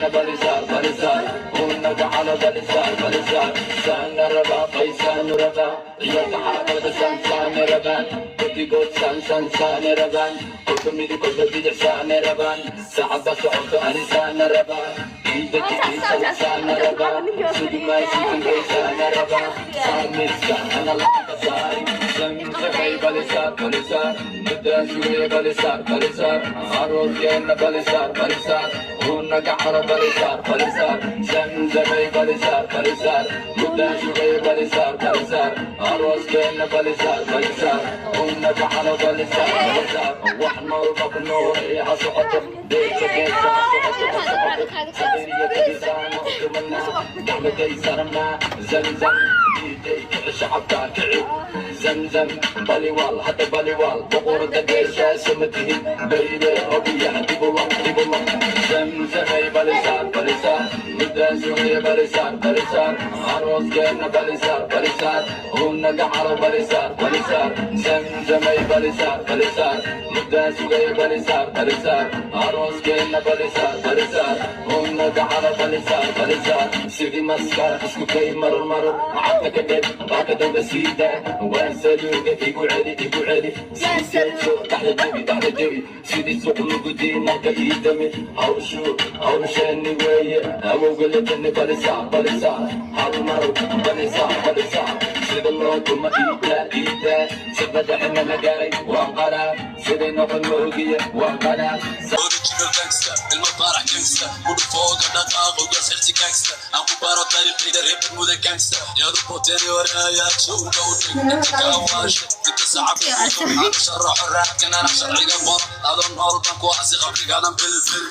Balisaar, balisaar, una gacalo, balisaar, balisaar, saana rabaa, qaysaanu rabaa, ciyaalka xaafada saan saane rabaan, guddigood saan saan saane rabaan, kolka midig, kolka bidix saane rabaan, saacadba socoto ani saana rabaa, ciida jiciisan saana rabaa, sugi maaysiinkay saana rabaa, saamiska ana lacagka saari, zamzamay, balisaar, balisaar, muddaan sugaya, balisaar, balisaar, arooskeenna, balisaar, balisaar, una gacalo, balisaar, balisaar, zamzamay, balisaar, balisaar, muddaan sugaya, balisaar, balisaar, arooskeenna, balisaar, balisaar, una gacalo, balisaar, balisaar, wax noolba ku noolay ha socoto, deeso geesa ha socoto, ha socoto, sadeeriya kabisaana u tumanaa, gacmadaysaranaa, zamzam DJ kici, shacabka kici, zamzam baliwaal hadda baliwaal boqorada geeshaasa ma tihin baybe obiyaha dibula dibula, zamzamay, balisaar, balisaar, muddaan sugaya, balisaar, balisaar, arooskeenna, balisaar, balisaar, una gacalo, balisaar, balisaar, zamzamay, balisaar, balisaar, muddaan sugaya, balisaar, balisaar, arooskeenna, balisaar, balisaar, una gacalo, balisaar, balisaar, sidii maskara isku kay marar marar lacagta ka dheb baaka dambe siida waan saluuga, igu celi, igu celi, sidii seejo dhaxda jebi, dhaxda jebi, sidii suuq lagu diinaka ii dami, hawshu hawsheeni weeye, awowga latani, balisaar, balisaar, hal mar, balisaar, balisaar, sida loo tuma iidaa iidaa, sibada la gaaray waan qalaa, siday noqon ma ogiye waan qalaa. Original gangster, ilma faarax gangster, kudhufooga dhaqaaqoga xirsi gangster, aan ku baro taariikhda reer Bermuda gangster, yaadu boteeni hore ayaa jowga u dhig inta kaawaashe inta sacabka aan sharaxo raadkan ana sharciga qoro adoo nool baan ku asi qabrigaadan bilbil.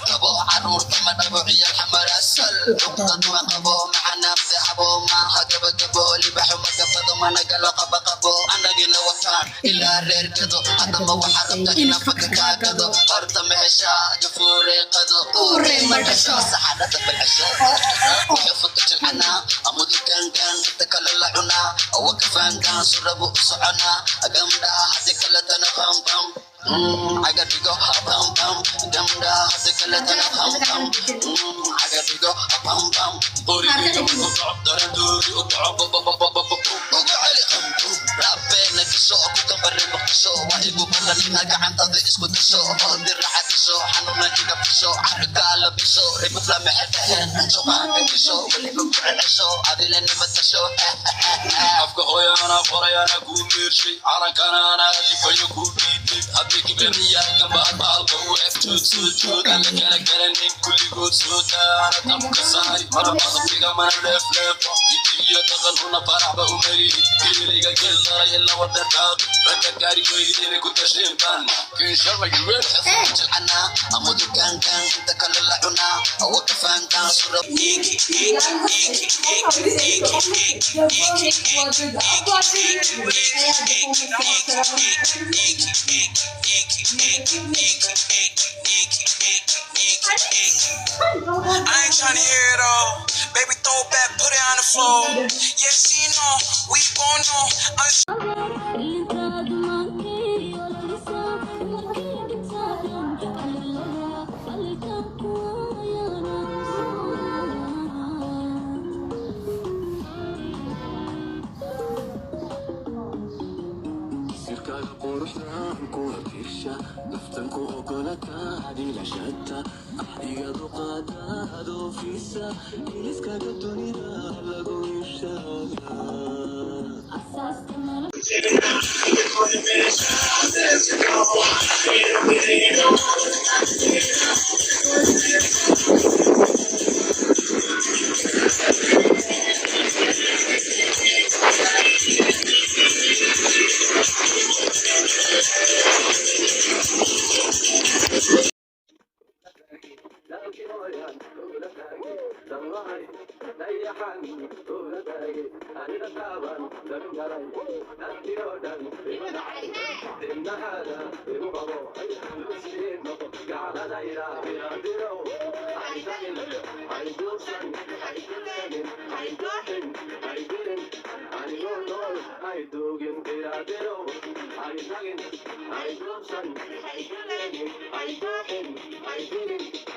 Qabo caruurta ma dhabo, ciyaal xamarasal cuqdad ma qabo, maxanaaqde xabo maaha, gabagabo libaxo ma gabado, mana galo qaba qabo, anagina wataan ilaa reer gado, haddaba waxaa rabta inaan faka kaa gado, horta ma heshaa gafuure qado, uure ma dhasho, saxarada balcesho wuxuu futa jilcanaa amudu gangan, inta kale la cunaa wakafaangaan surabu u soconaa gamdhaha hadi kaletana bambam caga dhigo bambam, gamdhaha hadi kaletana bambam caga dhigo bambam. Qorigayga markuu dhaco darandoori u dhaco. Ugu celi raabbeena gasho ku kambare Muqdisho, waa igu balan inaad gacantada isku disho oo diraca disho, xanuuna iga fisho, carkaa la bisho, ribadla maxay dhaheen, juqaanka gasho weliba ku celcesho adila nima tasho. Afka hooyaana qorayaana kuu meershay, calankana anaa alifayo kuu dhiibay, haddii kibriyaalkan baalbaalka u eg jood soo jood aan la kala garanin, kulligood soo daana dabka saari mana baqtiga mana leefleefo, hiddi iyo dhaqan una faraxba u marihi, geeliga geeldaray ila wada dhaaqi ragga gaari weydina ku dasheen baan kinsharma yuweel. Jilcanaa amudu gangan, inta kale la cunaa wakafaantaan sura. I ain't tryna hear it all. Baby, throw it back, put it on the floor. Yeah, she know, we both know. I'm sirkaaga quruxdan ku wakiisha naftan ku ogolataadi la shata axdigadu qaadaado fiisa iliskaga dunida lagu iibshadaa. Hay goosan, hay galeenin, hay daahin, hay dilin.